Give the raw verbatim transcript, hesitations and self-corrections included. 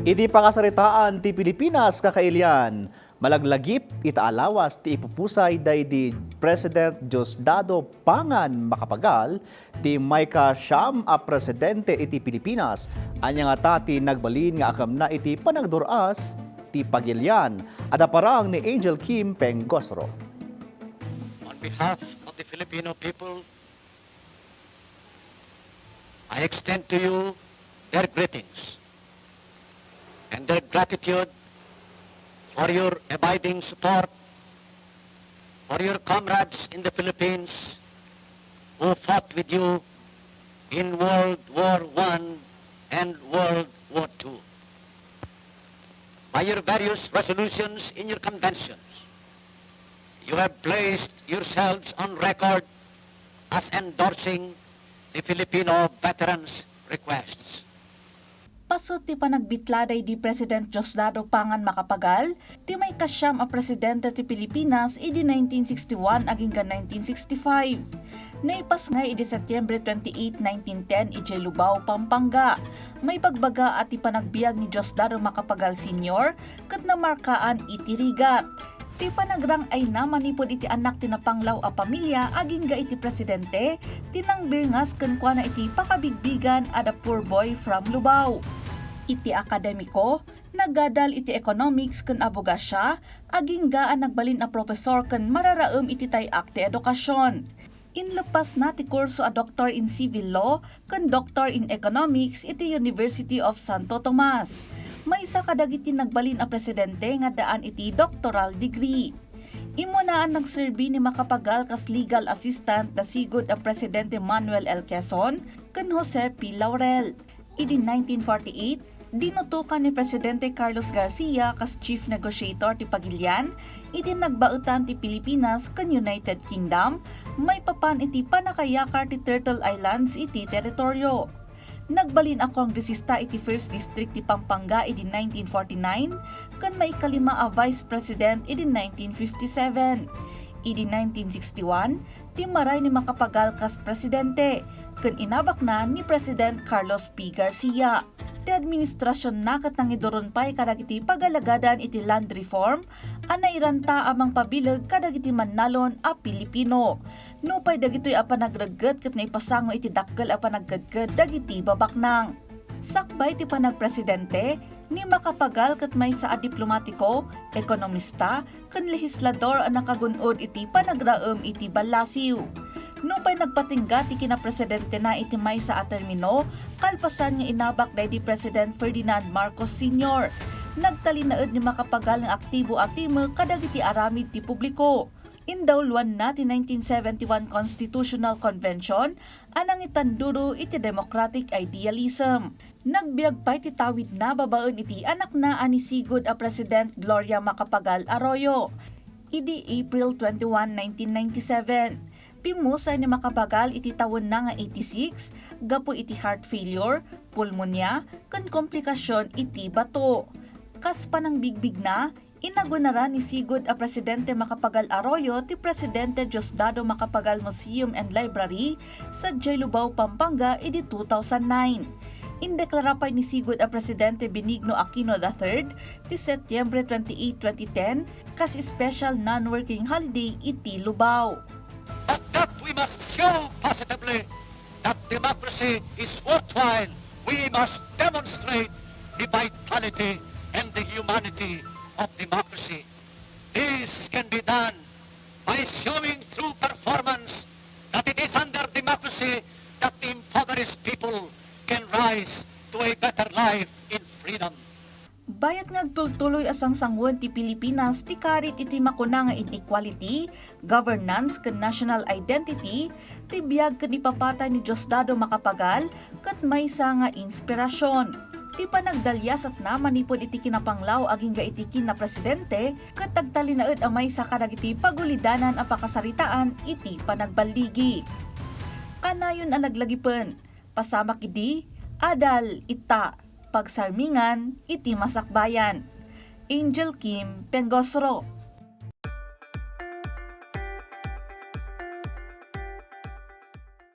Idi pakasaritaan ti Pilipinas, kakailian, malaglagip ita a lawas ti ipupusay daydi President Diosdado Pangan Macapagal, ti maikasiam a presidente iti Pilipinas. Ania ngata ti nagbalin nga akamna iti panagdur-as ti pagilian? Adda parang ni Angel Kim Pengosro. On behalf of the Filipino people, I extend to you their greetings and their gratitude for your abiding support for your comrades in the Philippines who fought with you in World War One and World War Two. By your various resolutions in your conventions, you have placed yourselves on record as endorsing the Filipino veterans' requests. Paset ti panagbitla daydi President Diosdado Pangan Macapagal, ti maikasiam a presidente ti Pilipinas idi nineteen sixty-one agingga nineteen sixty-five. Naipasngay idi Septiembre twenty-eight, nineteen ten, idiay Lubao, Pampanga. Maibagbaga a ti panagbiag ni Diosdado Macapagal Senior ket namarkaan iti rigat. Ti panagrang-ayna manipud iti anak ti napanglaw a pamilia agingga iti presidente ti nangbirngas kenkuana iti pakabigbigan a The Poor Boy from Lubao. Iti akademiko, nagadal iti economics ken abogasia, agingga a nagbalin a profesor ken mararaem iti tay-ak ti edukasion. Inleppasna ti kurso a Doctor in Civil Law ken Doctor in Economics iti University of Santo Tomas. Maysa kadagiti nagbalin a presidente nga addaan iti doctoral degree. Immunaan nagserbi ni Macapagal kas legal assistant da sigud a Presidente Manuel L. Quezon ken Jose P. Laurel. Idi nineteen forty-eight, dinutokan ni Presidente Carlos Garcia kas chief negotiator ti pagilian iti nagbaetan ti Pilipinas ken United Kingdom maipapan iti panakayakar ti Turtle Islands iti teritorio. Nagbalin a kongresista iti First District ti Pampanga idi nineteen forty-nine ken maikalima a Vice President idi nineteen fifty-seven. Idi nineteen sixty-one, timmaray ni Macapagal kas presidente, ken inabakna ni President Carlos P. Garcia. Ti administrasionna ket nangiduron pay kadagiti pagalagadan iti land reform a nairanta a mangpabileg kadagiti mannalon a Pilipino. Nupay dagitoy a panagregget ket naipasango iti dakkel a panagkedked dagiti babaknang. Sakbay ti panagpresidente, ni Macapagal ket maysa a diplomatiko, ekonomista, ken lehislador a nakagun-od iti panagraem iti ballasiw. Nupay nagpatingga ti kinapresidentena iti maysa a termino, kalpasan nga inabak daydi President Ferdinand Marcos Senior, nagtalinaed ni Macapagal nga aktibo a timek kadagiti aramid ti publiko. Indawluanna ti nineteen seventy-one Constitutional Convention a nangitanduro iti democratic idealism. Nagbiag pay ti tawidna babaen iti anakna a ni sigud a President Gloria Macapagal Arroyo. Idi April twenty-one, nineteen ninety-seven, pimmusay ni Macapagal iti tawenna nga eighty-six gapu iti heart failure, pulmonya, ken komplikasyon iti bato. Kas panangbigbigna, inagunaran ni sigud a Presidente Macapagal Arroyo ti Presidente Diosdado Macapagal Museum and Library sadiay Lubao, Pampanga idi two thousand nine. Indeklara pay ni sigud a Presidente Benigno Aquino the third ti Setyembre twenty-eight, twenty ten kas special non-working holiday iti Lubao. But that we must show positively that democracy is worthwhile, we must demonstrate the vitality and the humanity of democracy. This can be done by showing through performance that it is under democracy that the impoverished people can rise to a better life in freedom. Bayat nga agtultuloy a sangsangoen ti Pilipinas ti karit iti makuna nga inequality, governance ken national identity, ti biag ken ipapatay ni Diosdado Macapagal ket maysa nga inspirasyon. Ti panagdaliasatna manipud iti kinapanglaw agingga iti kinapresidente ket agtalinaed a maysa kadagiti pagulidanan a pakasaritaan iti panagballigi. Kanayon a laglagipen, pasamak idi, adal ita, pagsarmingan iti masakbayan. Angel Kim Pengosro.